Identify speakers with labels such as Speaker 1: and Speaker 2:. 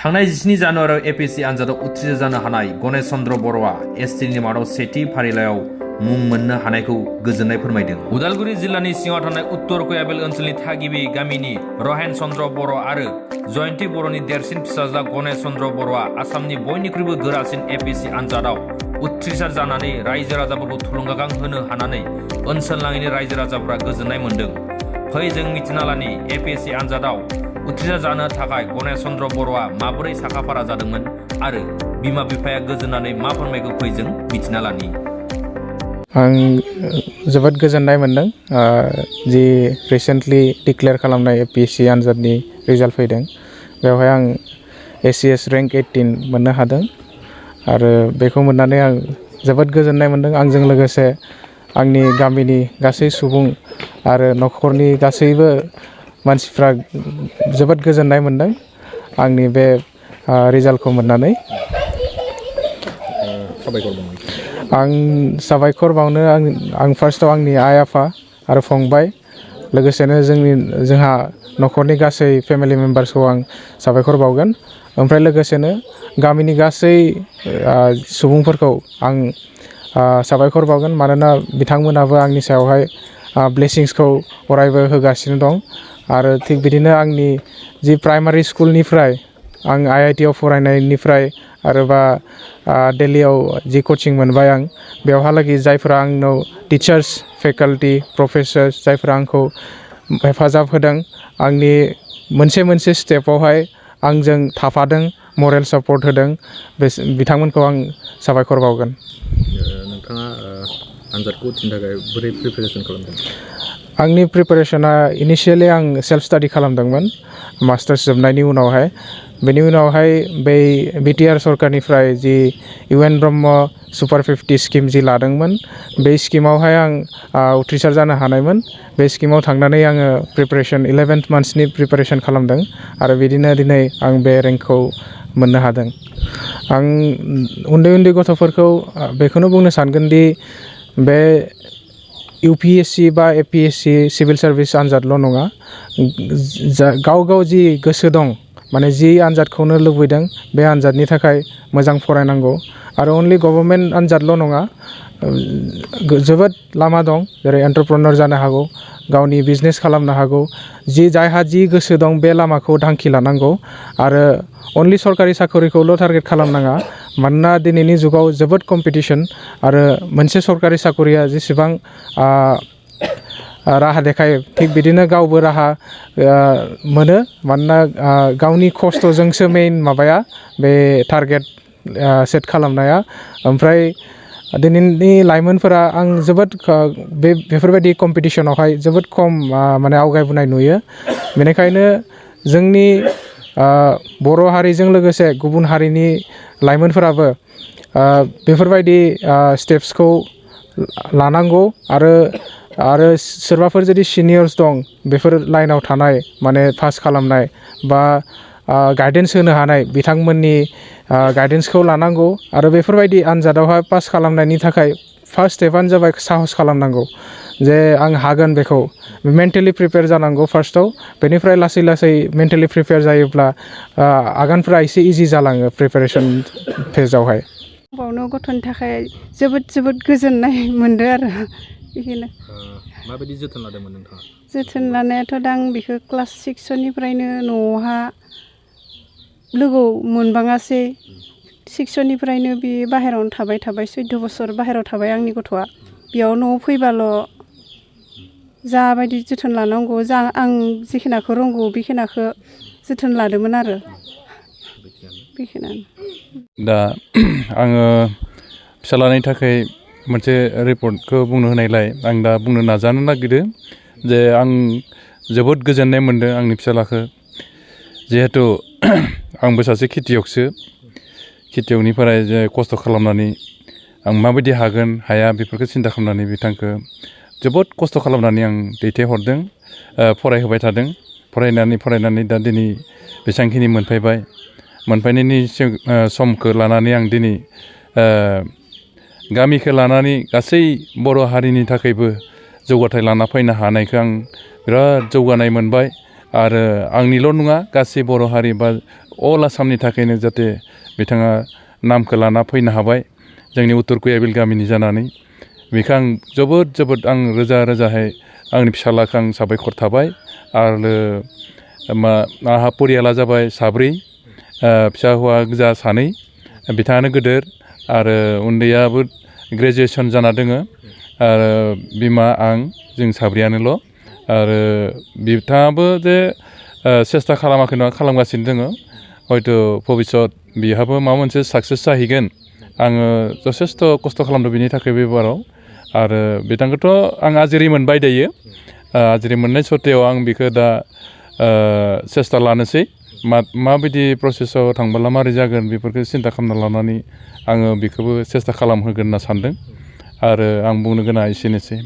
Speaker 1: थांनाय 17 जानुवारियाव एपीएससी आनजादाव उथ्रिसार जानो हानाय गणेश चन्द्र बर'आ एसटिनि मादाव सेथि फारिलाइयाव मुं मोननो हानायखौ गोजोननाय फोरमायदों। उदालगुरि जिल्लानि सिङाव थानाय उत्तर कयाबेल ओनसोलनि थागिबि गामिनि रहेन चन्द्र बर' आरो जयन्ती बर'नि देरसिन फिसाज्ला गणेश चन्द्र बर'आ आसामनि बयनिख्रुइबो गोरासिन एपीएससी आनजादाव उथ्रिसार जानानै रायजो राजाफोरखौ थुलुंगाखां होनो हानानै ओनसोल नाङैनो रायजो राजाफोरा गोजोननाय मोन्दों। फै जों मिथिना लानि एपीएससी आनजादाव उथ्रिसार जानो थाखाय गणेश चन्द्र बर'आ माबोरै साखाफारा जादोंमोन आरो बिमा बिफाया गोजोननानै मा फोरमायखो फै जों मिथिना लानि।
Speaker 2: आं जोबोद गोजोननाय मोन्दों जि रिसेन्टलि डिक्लेयार खालामनाय एपीएससी आनजादनि रिजाल्ट फैदों। बेवहाय आं एसीएस रेंक 18 मोननो हादों आरो बेखौ मोननानै आं जोबोद गोजोननाय मोन्दों। आंजों लोगोसे आंनि गामिनि गासै सुबुं आरो न'खरनि गासैबो मानसिफ्रा जोबोद गोजोननाय मोन्दों आंनि बे रिजाल्टखौ मोननानै। आं साबायखर बावनो आं फार्स्टआव आंनि आइ आफा आरो फंबाय लोगोसेनो जोंहा न'खरनि गासै फेमिलि मेम्बार्सखौ आं साबायखर बावगोन। ओमफ्राय लोगोसेनो गामिनि गासै सुबुंफोरखौ आं साबायखर बावगोन मानोना बिथांमोनाबो आंनि सायावहाय ब्लेसिंसखौ अरायबो होगासिनो दं। आरो थिग बिदिनो आंनि जि प्राइमारि स्कुलनिफ्राय आं IIT आव फरायनायनिफ्राय आरोबा दिल्लीयाव जि कचिं मोनबाय आं बेवहालागै जायफोरा आंनाव टिचार्स फेकाल्टि प्रफेसार्स जायफोरा आंखौ हेफाजाब होदों आंनि मोनसे स्टेपावहाय आंजों थाफादों मरेल सापर्ट होदों बिथांमोनखौ आं साबायखर बावगोन।
Speaker 3: नोंथाङा आनजादखौ उथ्रिनो थाखाय बोरै प्रिपेरेसन खालामदों?
Speaker 2: आंनि प्रिपेरेसना इनिशियेलि आं सेल्फ स्टाडि खालामदोंमोन मास्टार्स जोबनायनि उनावहाय। बेनि उनावहाय बै बिटिआर सरकारनिफ्राय जि UN ब्रह्म सुपार 50 स्किम जि लादोंमोन बे स्किमावहाय आं उथ्रिसार जानो हानायमोन। बे स्किमाव थांनानै आङो प्रिपेरेसन 11 मान्थसनि प्रिपेरेसन खालामदों आरो बिदिनो दिनै आं बे रेंकखौ मोननो हादों। आं उन्दै गथ'फोरखौ बेखौनो बुंनो सानगोन दि बे UPSC बा APSC सिभिल सार्भिस आनजादल' नङा, गाव जि गोसो दं माने जि आनजादखौनो लुबैदों बे आनजादनि थाखाय मोजां फरायनांगौ। आरो अनलि गभर्नमेन्ट आनजादल' नङा, जोबोद लामा दं जेरै एन्टारप्रेन्योर जानो हागौ, गावनि बिजनेस खालामनो हागौ। जायहा जि गोसो दं बे लामाखौ थांखि लानांगौ आरो अनलि सरकारि साख्रिखौल' टारगेट खालामनाङा मानोना दिनैनि जुगाव जोबोद कम्पिटिसन आरो मोनसे सरकारि साख्रिया जेसेबां राहा देखायो थिग बिदिनो गावबो राहा मोनो मानोना गावनि खस्थ'जोंसो मेइन माबाया बे टारगेट सेट खालामनाया। ओमफ्राय दिनैनि लाइमोनफोरा आं जोबोद बेफोरबायदि कम्पिटिसनावहाय जोबोद खम माने आवगायबोनाय नुयो। बेनिखायनो जोंनि बर' हारिजों लोगोसे गुबुन हारिनि लाइमोनफोराबो बेफोरबायदि स्टेप्सखौ लानांगौ आरो सोरबाफोर जुदि सिनियर्स दं बेफोर लाइनाव थानाय माने पास खालामनाय बा गाइडेन्स होनो हानाय बिथांमोननि गाइडेन्सखौ लानांगौ। आरो बेफोरबायदि आनजादावहाय पास खालामनायनि थाखाय फार्स्ट स्टेपआनो जाबाय साहस खालामनांगौ जे आं हागोन। बेखौ मेन्टेलि प्रिपेयार जानांगौ फार्स्टआव, बेनिफ्राय लासै मेन्टेलि प्रिपेयार जायोब्ला आगानफ्रा एसे इजि जालाङो प्रिपेरेसन फेजआवहाय।
Speaker 4: बावनो गथ'नि थाखाय जोबोद गोजोननाय मोनदों आरो बेखौनो।
Speaker 3: माबायदि जोथोन लादोंमोन नोंथाङा? जोथोन
Speaker 4: लानायाथ' दा आं बेखौ क्लास 6निफ्रायनो न'आवहा लोगो मोनबाङासै। 6निफ्रायनो बे बाहेरायावनो थाबाय 14 बोसोर बाहेरायाव थाबाय आंनि गथ'आ। बेयाव न'आव फैबाल' जाबायदि जोथोन लानांगौ आं जिखिनाखौ रोंगौ बेखिनाखौ जोथोन लादोंमोन आरो बेखिनियानो।
Speaker 5: दा आङो फिसालानि थाखाय मोनसे रिपर्टखौ बुंनो होनायलाय आं दा बुंनो नाजानो नागिरदों जे आं जोबोद गोजोननाय मोन्दों आंनि फिसालाखौ। जिहेथु आंबो सासे खेथियगनिफ्राय जे खस्थ' खालामनानै आं माबायदि हागोन हाया बेफोरखौ सिन्था खालामनानै बिथांखौ जोबोद खस्थ' खालामनानै आं दैथायहरदों, फरायहोबाय थादों। फरायनानै दा दिनै बेसेबांखिनि मोनफैनायनि समखौ लानानै आं दिनै गामिखौ लानानै गासै बर' हारिनि थाखायबो जौगाथाय लाना फैनो हानायखौ आं बिराद जौगानाय मोनबाय। आरो आंनिल' नङा, गासै बर' हारि बा अल आसामनि थाखायनो जाहाथे बिथाङा नामखौ लाना फैनो हाबाय जोंनि उत्तर कयाबिल गामिनि जानानै बेखौ आं जोबोद आं रोजा रोजाहाय आंनि फिसालाखौ आं साबायखर थाबाय आरो आंहा परियाला जाबाय साब्रै फिसा हौवा गोजा सानै बिथाङानो गोदोर आरो उन्दैयाबो ग्रेजुवेसन जाना दोङो आरो बिमा आं जों साब्रैयानोल' आरो बिथाङाबो जे सेस्था खालामाखै नङा खालामगासिनो दङ हयथ' भबिस्वत बिहाबो माबा मोनसे साक्सेस जाहैगोन आङो जथेस्थ' खस्थ' खालामदों बिनि थाखाय बे बाराव आरो बिथांखौथ' आं आजिरै मोनबाय दायो आजिरै मोननाय सत्तेयाव आं बेखौ दा सेस्था लानोसै माबायदि प्रसेसआव थांबोला मारै जागोन बेफोरखौ सिन्था खालामना लानानै आङो बेखौबो सेस्था खालामहोगोन होनना सानदों आरो आं बुंनो गोनाङा एसेनोसै